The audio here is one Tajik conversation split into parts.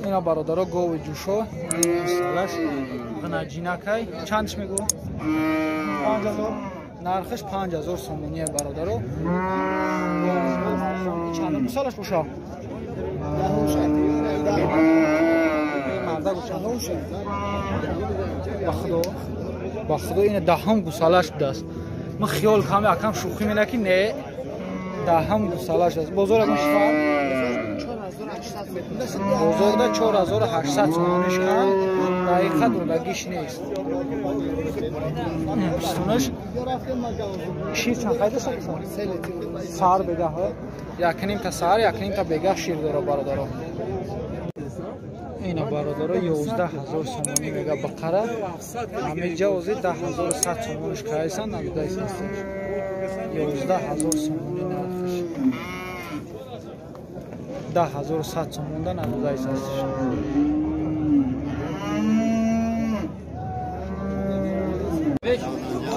Ина бародаро гови ҷӯшо салаш ғнаҷинакай чандш мегӯ? 5000. Нархаш 5000 сомоние бародаро. Чанд салаш боша? Марда чанд? Ба худо, ба худо ина даҳам гусалаш будааст. Ман хиёл кам акам шӯхӣ мена ки не даҳам гусалаш аст. Бозор агон шифар? Бозорда 4800 сомониш кан, дақиқа додагиш нест. Бистунаш шир чанд қайда соксан? Сар бегаҳ, якнимта сар, якнимта бегаҳ шир дора бародаро. Ина бародаро 11000 сомонӣ мега бақара. Ҳамиҷа ози 10100 сомониш кайсан, надодайсан. 11000 сомонӣ нархш. 10100 сомонда надодайсан.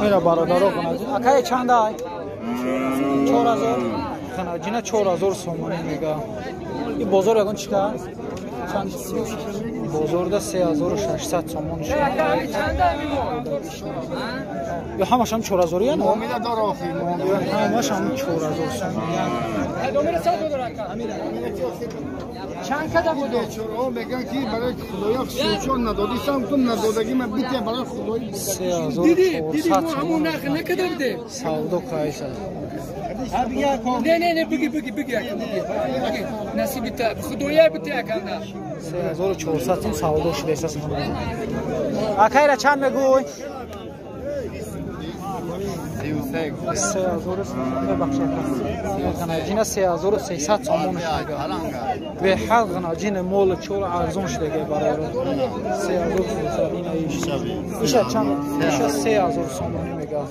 Ина бародаро акай чандай? 4000. Ханаҷина 4000 сомонӣ мега. И бозор ягон чӣ кар? Бозорда 3600 сомон. Ё ҳамаш ҳам 4000 ян? Ҳамаш ҳам 4000 сомон. Чанд када буд? Меган ки барои Худоё 34 надодисам, ту надодагӣ ман бите барои Худои. Диди, диди мо ҳамон нарх накада буде. Савдо кайса. Не, не, не, бигӣ, бигӣ, бигӣ, бигӣ. Насиби та, Худоя бите аканда. 3400 сом савдо шуда аст. Акайра чанд мегӯй? 3000. Бахшед. Ғнаҷина 3300 сомон шуда. Беҳад ғнаҷина мол чор арзон шуда барои 3300 ина иш. Иша чанд? Иша 3000 сомон мега.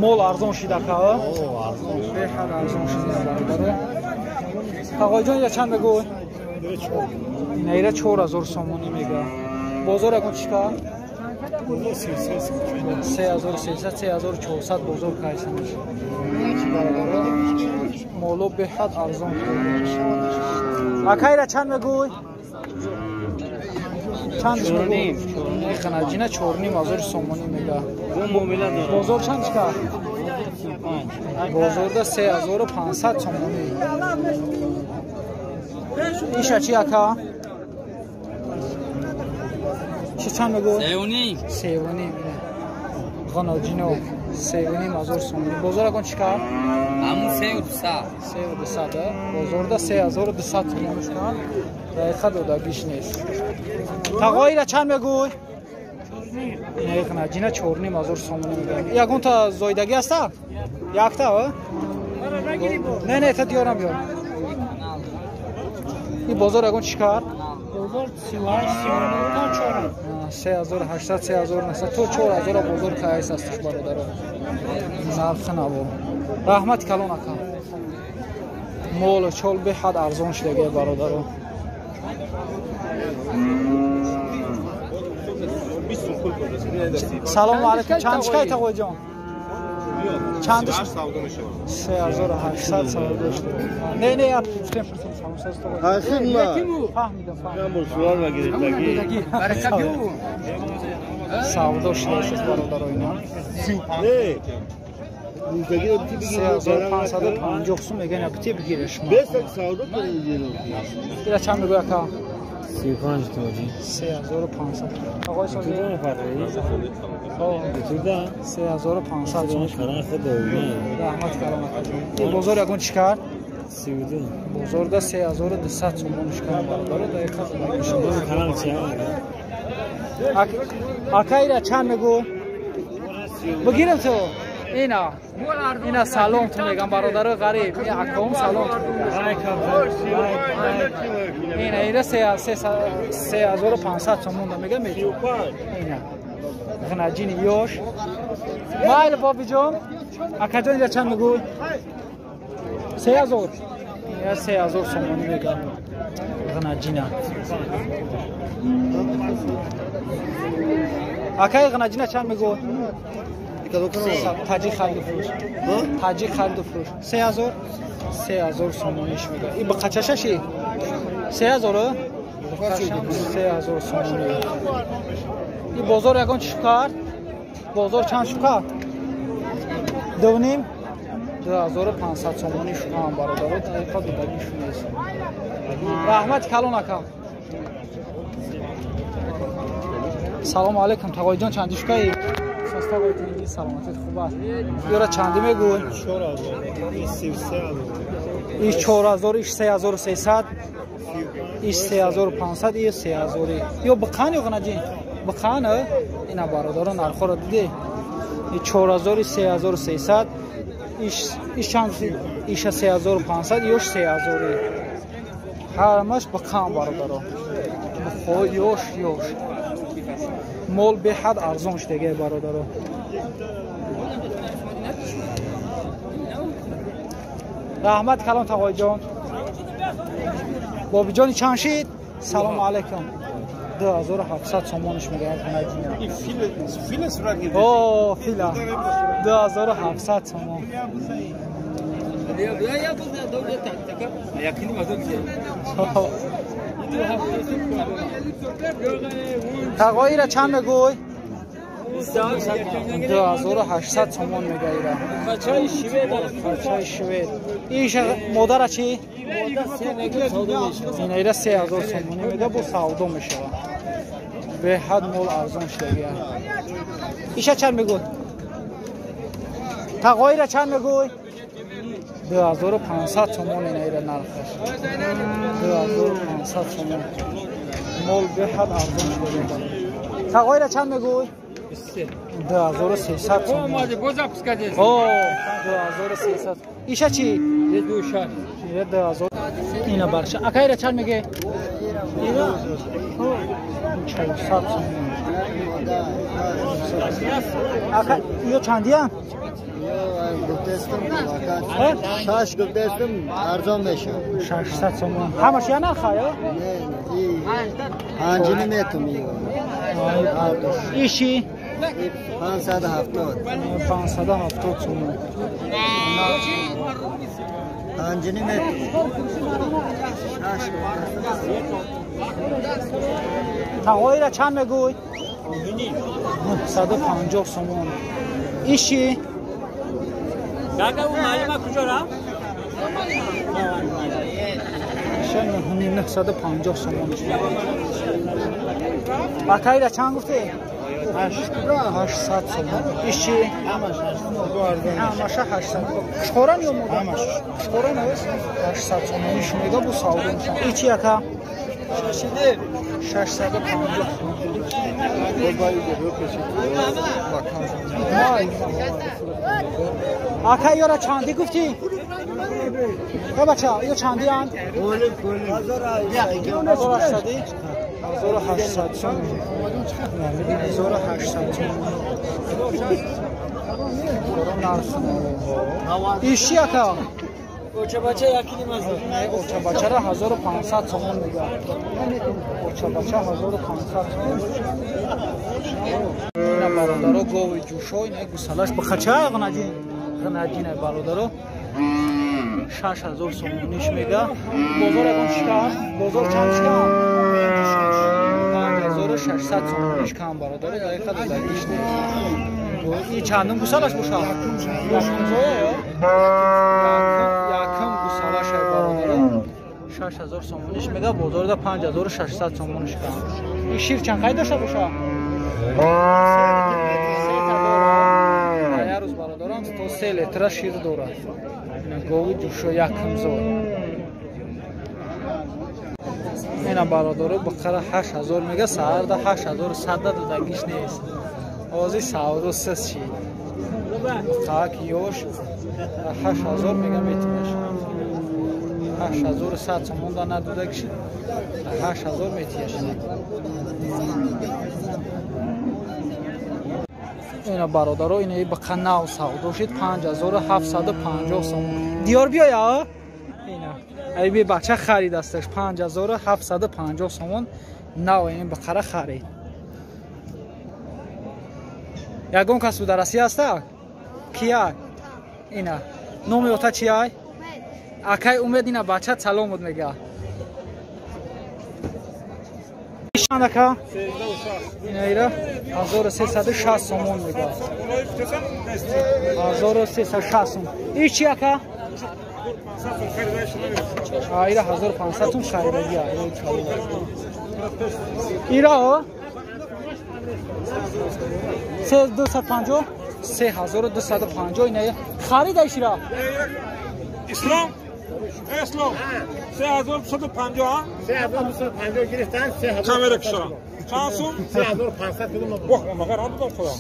Мол арзон шуда ка? Арзон. Беҳад арзон шуда барои. Тағоҷон ия чанд мегӯй? Ина ира 4000 сомонӣ мега. Бозор ягон чӣ кар? 3300, 3400 бозор кайсанаш. Моло беҳад арзон. Акайра чанд мегӯй? Чанд мегӯй? Ханаҷина 4500 сомонӣ мега. Бозор чанд чӣ кар? Бозорда 3500 сомонӣ. Иша чи ака? Чи чанд мегӯй? 3.5. 3.5. Ғаноҷино 3.5 ҳазор сомонӣ. Бозор ягон чӣ кар? Ҳамун 3200. 3200. Бозорда 3200 сомониш кан. Дақиқа додагиш нест. Тағоира чанд мегӯй? Не, ғаноҷина 4.5 ҳазор сомонӣ мегӯяд. Ягонта зоидагӣ аста? Якта, Не, не, та диёрам биёр. И бозор ягон чӣ кар? Бозор 38, 39 то 4. 3800, 3900 то 4000 бозор кайс астш бародаро. Нархи наво. Раҳмати калон ака. Мол чол беҳад арзон шудаги бародаро. Салому алайкум. Чанд чикай тағоҷон? Чанд? 3800 савдо шуд. Не, не, я гуфтем пурсем салом соз тағоҷон. Фаҳмидам, фаҳмидам. Савдо шудааст бародаро ина. 3550 сум мегӯян, бите бигиреш. Ира чанд мегӯя ака? 35 тоҷи. 3500. Оғои сози? 3500 сум. Раҳмат калом акаҷон. Бозор ягон чӣ кард? 32. Бозорда 3200 сомониш кард бародаро, дақиқа. Ака ира чанд мегӯ? Бигирем ту. Ина. Ина салом ту мегам бародаро ғариб. Ин аком салом ту. Ина ира 3500 сомон да мегам. Ина. Ғнаҷини ёш. Майли бобиҷон. Акаҷон ира чанд мегӯ? 3000. Ира 3000 сомонӣ мегам. Ғнаҷина. Акай ғнаҷина чанд мегӯ? Таҷик хариду фурӯш. Таҷик хариду фурӯш. 3000. 3000 сомониш мега. И ба қачашаши? 3000? 3000 сомонӣ. Ин бозор ягон чӣ кард? Бозор чанд шуд кард? 2.5? 2500 сомонӣ шудам бародаро, тариқа додагиш нест. Раҳмати калон ака. Салому алайкум тағоиҷон, чанди шукаи? Тағои тинги саломатит хуб аст. Ёра чанди мегӯй? 4000, иш 4000, иш 3300, иш 3500, иш 3000. Ё биқан ё ғанаҷин? Биқан? Ина бародаро нархоро диде. 4000, 3300, иш чанд? Иш 3500, ёш 3000. Ҳамаш биқан бародаро. Бихо ёш ёш. Мол беҳад арзон шудага бародаро. Раҳмат калон тағоиҷон. Бобиҷони чанд шид? Салому алайкум. 2700 сомониш мегӯяд ҳамагина. О, фила. 2700 сомон. Тағоира чанд мегӯй? 2800 сомон мегӯяд. Бачаи швед. Иш модара чӣ? Инаира 3000 сомонӣ мега, бо савдо мешавад. Беҳад мол арзон шудагия. Иша чанд мегӯй? Тағоира чанд мегӯй? 2500 сомон инаира нархаш. 2500 сомон. Мол беҳад арзон шудагия. Тағоира чанд мегӯй? 2300 сомон. О, 2300. Иша чӣ? 2000. Ина барша. Акайра чанд меге? 400 сомон. Ака, ё чандиян? Шаш гуфтестам арзон мешавад. 600 сомон. Ҳамаш я нарха ё? Не, панҷини метум ё. Иши? 570. 570 сомон. Панҷини метум. Тағоира чанд мегӯй? 950 сомон. Иши? Дага у маълима куҷо рафт? Иша 950 сомон. Акайра чанд гуфтӣ? 800 сомон. Иши? Ҳамаша 800. Қушқоран ё мода? Қушқоран аст? 800 сомон. Иш мега бу савдо мешавад. Ичи ака? 650 сомон. Ака ёра чанди гуфтӣ? Э бача, ё чандианд? 1800. 1800 сомон. 1800 сомон. Иши ака? Очабача 1.5. Очабачара 1500 сомон мегӯяд. Очабача 1500 сомон. Ина бародаро гови ҷӯшо, ина гусалаш бихача ғнаҷин. Ғнаҷин бародаро 6000 сомониш мега. Бозор ягон шикар? Бозор чанд шикар? 5600 сомониш кам бародаро, дақиқа додагиш нест. И чандум гусалаш бошад? Якум зоя ё? Якум гусалаш ай бародаро 6000 сомониш мега, бозорда 5600 сомониш кам. И шир чанд қай дошта бошад? Сета дорад. Як рӯз бародарам то 3 литра шир дорад. Гови ҷӯшо якум зой. Ина бародаро бақара 8000 мега, саҳарда 8100 додагиш нест. Ози савдо сис шид. Қак ёш 8000 мега метимеш. 8100 сомон да надодагиш 8000 метиеш. Ина бародаро ина бақа нав савдо шид 5750 сомон. Диёр биёя? Ина. Ай би бача харид асташ 5750 сомон нав ин бақара харид. Ягон кас дар Россия аста? Кия? Ина. Номи ота чия? Акай Умед ина бача салом буд мега. Чанд ака? Ина 1360 сомон мега. 1360 сом. Ин чи ака? Ира 1500 сом харидагӣ. Ира 3250 3250 ина харида ишира. Ислом Ислом 3250 3250 гирифтан 3000 камера кушам. Чанд сум? 3500 кудум. Вох, магар надодам худам.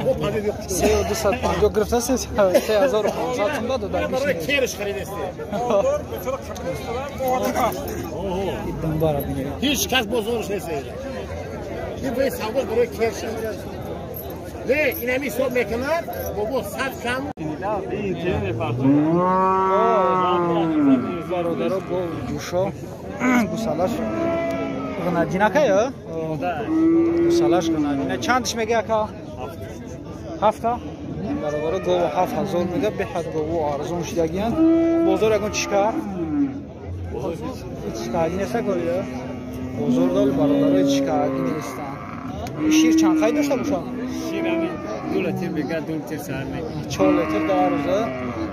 3250 гирифта 3500 сум додагиш. Барои керш харидасти. Думбара бинед. Ҳеҷ кас бозорш нест. Ин бояд савдош барои керш. Не, ин ҳами ҳисоб мекунад, бобо 100 кам. Бародаро бо ҷӯшо гусалаш ғанадинакая? Гусалаш ғанадина. Чандш мега ака? Ҳафта? Бародаро гову 7000 мега, беҳад гову арзон шидагиянд. Бозор ягон чишкар? Чишкарги неста голия? Бозор дол бародаро чишкарги нестанд. Шир чанд хай дошта бошад? Шир ҳамин 2 литр бега, 2 литр саҳар мега. 4 литр дар рӯза,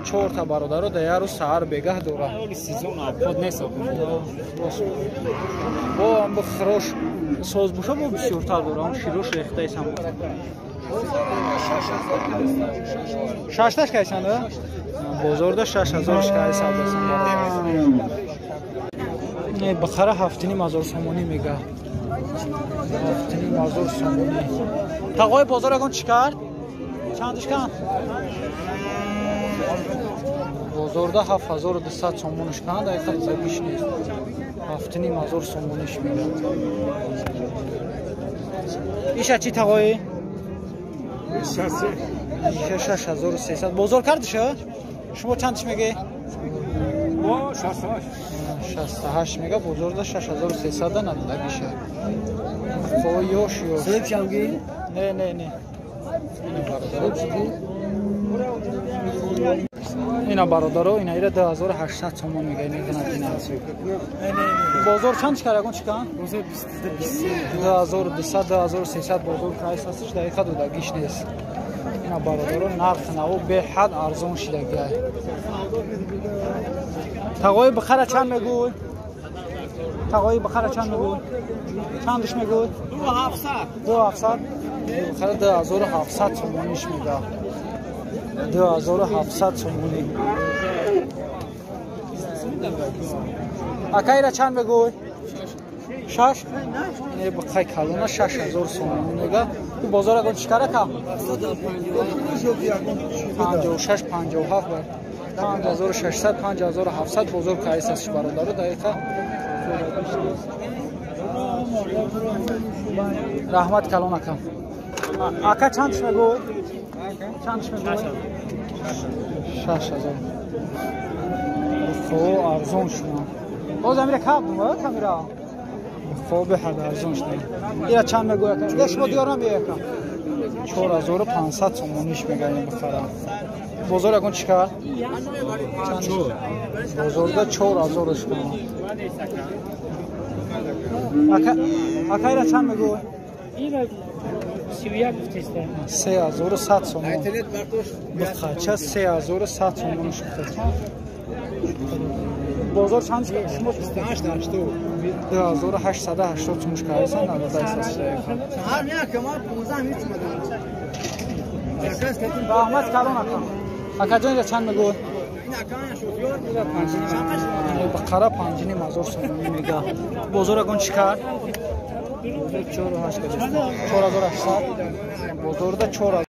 4 та бародаро дар як рӯз саҳар бегаҳ дорад. Оли сезон обход нест. Бо ам хирош соз боша бо бисёртар дорад, ам широш рехтаисам. Шашташ кайсанд? Бозорда 6000 шкайсанд. Не, бахара 7500 сомонӣ мега. 7500 сомонӣ. Тағои бозор ягон чӣ кард? Чандиш канд? Бозорда 7200 сомониш канд, ай хел забиш нест. 7500 сомониш мега. Иша чӣ тағои? Иша 6300. Бозор кардиша? Шумо чандиш мегӣ? Мо 68. 68 мега, бозорда 6300 надодагиша. Хо ёш ёш. Себ чамги? Не, не, не. Ина бародаро, ина ира 2800 сомон мега, ина гина. Бозор чанд чикар ягон чикан? Бозор 2200, 2300 бозор кайс ҳастиш, дақиқа додагиш нест. Ина бародаро нарх наво беҳад арзон шидагиай. Тағои бихара чанд мегӯй? Тағои бихара чанд мегӯй? Чандиш мегӯй? 2700. 2700. Бихара 2700 сомониш мега. 2700 сомонӣ. Ака ира чанд мегӯй? 6? Не бихай калона 6000 сомонӣ мега. Ин бозор ягон чӣ кара ка? 56 57 бар. 5600 5700 бозор кайс аст бародаро дақиқа. Раҳмат калон ака. Ака чандш мегӯй? Чандш мегӯй? 6000. Хо арзон шуд. Боз амира каб бу камера. Хо беҳад арзон шуд. Ира чанд мегӯй ака? Я шумо диёрам бия ака. 4500 сомониш мега ин бихара. Бозор ягон чӣ кард? Бозорда 4000 шуд. Ака ира чанд мегӯй? Ира 31 гуфтеста. 3100 сомон. Бихача 3100 сомон шуд. Бозор чанд шумо 28 80. 2880 сомон кайсан надодайсас шайха. Ҳар як ма 15 мит мадам. Раҳмат калон ака. Ака ҷон ира чанд мегӯй? Бақара 5500 сомонӣ мега. Бозор ягон чӣ кард? 4800. Бозорда 4